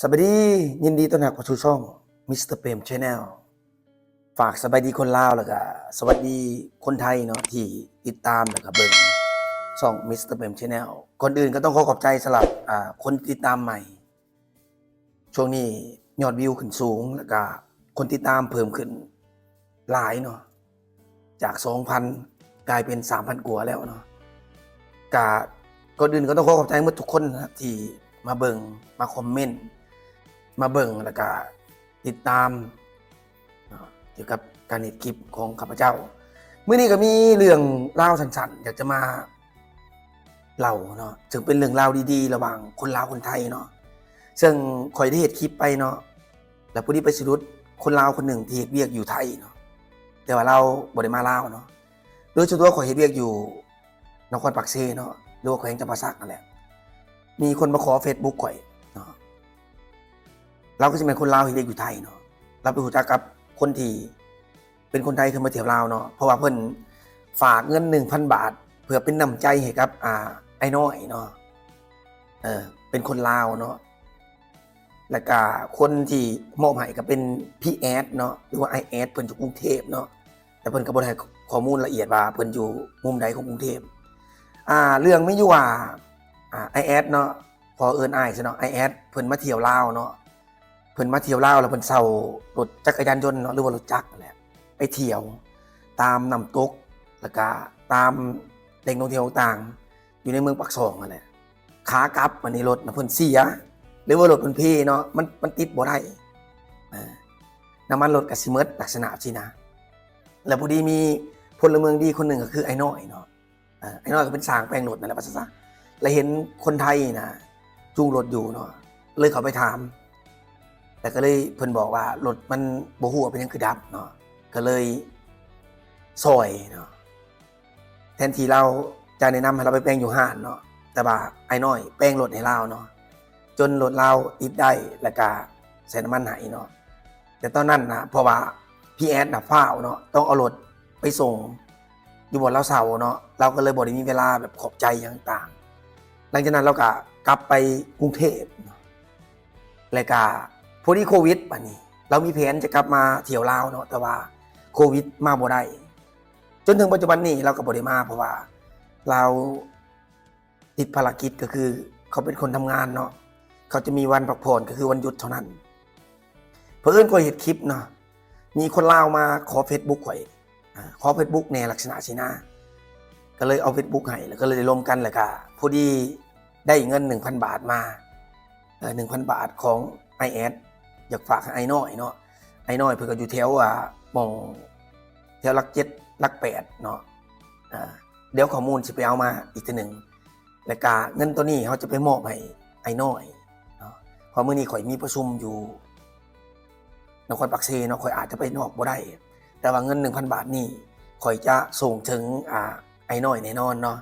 ສະບາຍດີ ຍິນດີຕ້ອນຮັບເຂົ້າສູ່ຊ່ອງ ມິສເຕີ ເປມ Channel. ຝາກສະບາຍດີຄົນລາວ ແລ້ວກະສະຫວັດດີຄົນໄທເນາະ ທີ່ຕິດຕາມ ແລ້ວກະເບິ່ງຊ່ອງ ມິສເຕີ ເປມ Channel. ກ່ອນອື່ນກໍຕ້ອງຂໍຂອບໃຈສຳລັບ ອາ ຄົນທີ່ຕິດຕາມໃໝ່. ຊ່ວງນີ້ຍອດວິວຂຶ້ນສູງ ແລ້ວກະຄົນຕິດຕາມເພີ່ມຂຶ້ນຫຼາຍເນາະ. ຈາກສອງພັນກາຍເປັນສາມພັນກວ່າແລ້ວເນາະ. ກະ ກ່ອນອື່ນກໍຕ້ອງຂໍຂອບໃຈໝົດທຸກຄົນນະ ທີ່ມາເບິ່ງ ມາຄອມເມັນ ມາເບິ່ງ ແລ້ວກະຕິດຕາມເນາະ ກ່ຽວກັບການເຮັດຄລິບຂອງຂ້າພະເຈົ້າ. ມື້ນີ້ກໍມີເລື່ອງລາວສັ້ນໆ ຢາກຈະມາເລົ່າເນາະ ເຊິ່ງເປັນເລື່ອງລາວດີໆ ລະຫວ່າງຄົນລາວຄົນໄທເນາະ. ເຊິ່ງຂ້ອຍໄດ້ເຮັດຄລິບໄປເນາະ ແລ້ວພໍດີໄປສະດຸດຄົນລາວຄົນໜຶ່ງທີ່ເຮັດວຽກຢູ່ໄທເນາະ ແຕ່ວ່າລາວບໍ່ໄດ້ມາລາວເນາະ. ໂດຍສ່ວນຕົວຂ້ອຍເຮັດວຽກຢູ່ນະຄອນປາກເຊເນາະ ຫຼືວ່າແຂວງຈຳປາສັກນັ້ນແຫຼະ. ມີຄົນມາຂໍເຟສບຸກຂ້ອຍເນາະ ລາວກໍຊິແມ່ນຄົນລາວເຮັດວຽກຢູ່ໄທເນາະ. ລາວໄປຮູ້ຈັກກັບຄົນທີ່ເປັນຄົນໄທເຄີຍມາທ່ຽວລາວເນາະ ເພາະວ່າເພິ່ນຝາກເງິນໜຶ່ງພັນບາດ ເພື່ອເປັນນ້ຳໃຈໃຫ້ກັບ ອາ ອ້າຍນ້ອຍເນາະ ເອີ ເປັນຄົນລາວເນາະ. ແລ້ວກະຄົນທີ່ມອບໃຫ້ກໍເປັນພີ່ແອດເນາະ ຫຼືວ່າອ້າຍແອດ ເພິ່ນຢູ່ກຸງເທບເນາະ ແຕ່ເພິ່ນກໍບໍ່ໄດ້ໃຫ້ຂໍ້ມູນລະອຽດວ່າເພິ່ນຢູ່ມຸມໃດຂອງກຸງເທບ. ອາ ເລື່ອງມີຢູ່ວ່າ ອາ ອ້າຍແອດເນາະ ຂໍເອີ້ນອ້າຍຊະເນາະ ອ້າຍແອດ ເພິ່ນມາທ່ຽວລາວເນາະ ເພິ່ນມາທ່ຽວລາວ ແລ້ວເພິ່ນເຊົ່າລົດຈັກກະຍານຍົນເນາະ ຫຼືວ່າລົດຈັກນັ້ນແຫຼະ ໄປທ່ຽວຕາມນ້ຳຕົກ ແລ້ວກະຕາມແຫຼ່ງທ່ອງທ່ຽວຕ່າງໆ ຢູ່ໃນເມືອງປາກຊ່ອງຫັ້ນແຫຼະ. ຂາກັບ ອັນນີ້ລົດນະເພິ່ນເສຍ ຫຼືວ່າລົດເພິ່ນເພເນາະ ມັນ ມັນຕິດບໍ່ໄດ້ ອາ ນ້ຳມັນລົດກໍຊິໝົດ ລັກສະນະຊີ້ນະ. ແລ້ວພໍດີມີພົນລະເມືອງດີຄົນໜຶ່ງ ກໍຄືອ້າຍນ້ອຍເນາະ ອາ ອ້າຍນ້ອຍກໍເປັນຊ່າງແປງລົດນັ້ນແຫຼະ ວ່າຊັ້ນຊະ ແລ້ວເຫັນຄົນໄທນະຈູງລົດຢູ່ເນາະ ເລີຍເຂົ້າໄປຖາມ ແລ້ວກໍເລີຍ ເພິ່ນບອກວ່າລົດມັນບໍ່ຮູ້ວ່າເປັນຫຍັງຄືດັບເນາະ ກໍເລີຍຊ່ອຍເນາະ. ແທນທີ່ລາວຈະແນະນຳໃຫ້ລາວໄປແປງຢູ່ຮ້ານເນາະ ແຕ່ວ່າອ້າຍນ້ອຍແປງລົດໃຫ້ລາວເນາະ ຈົນລົດລາວຕິດໄດ້ ແລ້ວກະໃສ່ນ້ຳມັນໃຫ້ເນາະ. ແຕ່ຕອນນັ້ນນະ ເພາະວ່າພີ່ແອດນະຟ້າວເນາະ ຕ້ອງເອົາລົດໄປສົ່ງຢູ່ບ່ອນລາວເຊົ່າເນາະ ລາວກໍເລີຍບໍ່ໄດ້ມີເວລາແບບຂອບໃຈຫຍັງຕ່າງ. ຫຼັງຈາກນັ້ນລາວກະກັບໄປກຸງເທບເນາະ ແລ້ວກະພໍດີໂຄວິດ ບາດນີ້ລາວມີແຜນຈະກັບມາທ່ຽວລາວເນາະ ແຕ່ວ່າໂຄວິດມາບໍ່ໄດ້. ຈົນເຖິງປັດຈຸບັນນີ້ລາວກໍບໍ່ໄດ້ມາ ເພາະວ່າລາວຕິດພາລະກິດ ກໍຄືເຂົາເປັນຄົນທຳງານເນາະ ເຂົາຈະມີວັນພັກຜ່ອນ ກໍຄືວັນຢຸດເທົ່ານັ້ນ. ເຜີອິນຂ້ອຍເຮັດຄລິບເນາະ ມີຄົນລາວມາຂໍເຟສບຸກຂ້ອຍ ອາ ຂໍເຟສບຸກແດ່ ລັກສະນະຊີ້ນະ ກໍເລີຍເອົາເຟສບຸກໃຫ້ ແລ້ວກໍເລີຍໄດ້ລົມກັນ ແລ້ວກໍພໍດີໄດ້ເງິນໜຶ່ງພັນບາດມາ ເອີ ໜຶ່ງພັນບາດຂອງອ້າຍແອດ ຢາກຝາກໃຫ້ອ້າຍນ້ອຍເນາະ. ອ້າຍນ້ອຍເພິ່ນກໍຢູ່ແຖວ ອາ ໝ່ອງແຖວຫຼັກເຈັດ ຫຼັກແປດເນາະ ອາ ດຽວຂໍ້ມູນຊິໄປເອົາມາອີກເທື່ອໜຶ່ງ ແລ້ວກະເງິນໂຕນີ້ເຮົາຈະໄປມອບໃຫ້ອ້າຍນ້ອຍເນາະ ເພາະມື້ນີ້ຂ້ອຍມີປະຊຸມຢູ່ນະຄອນປາກເຊເນາະ ຂ້ອຍອາດຈະໄປນອກບໍ່ໄດ້ ແຕ່ວ່າເງິນໜຶ່ງພັນບາດນີ້ ຂ້ອຍຈະສົ່ງເຖິງ ອາ ອ້າຍນ້ອຍແນ່ນອນເນາະ.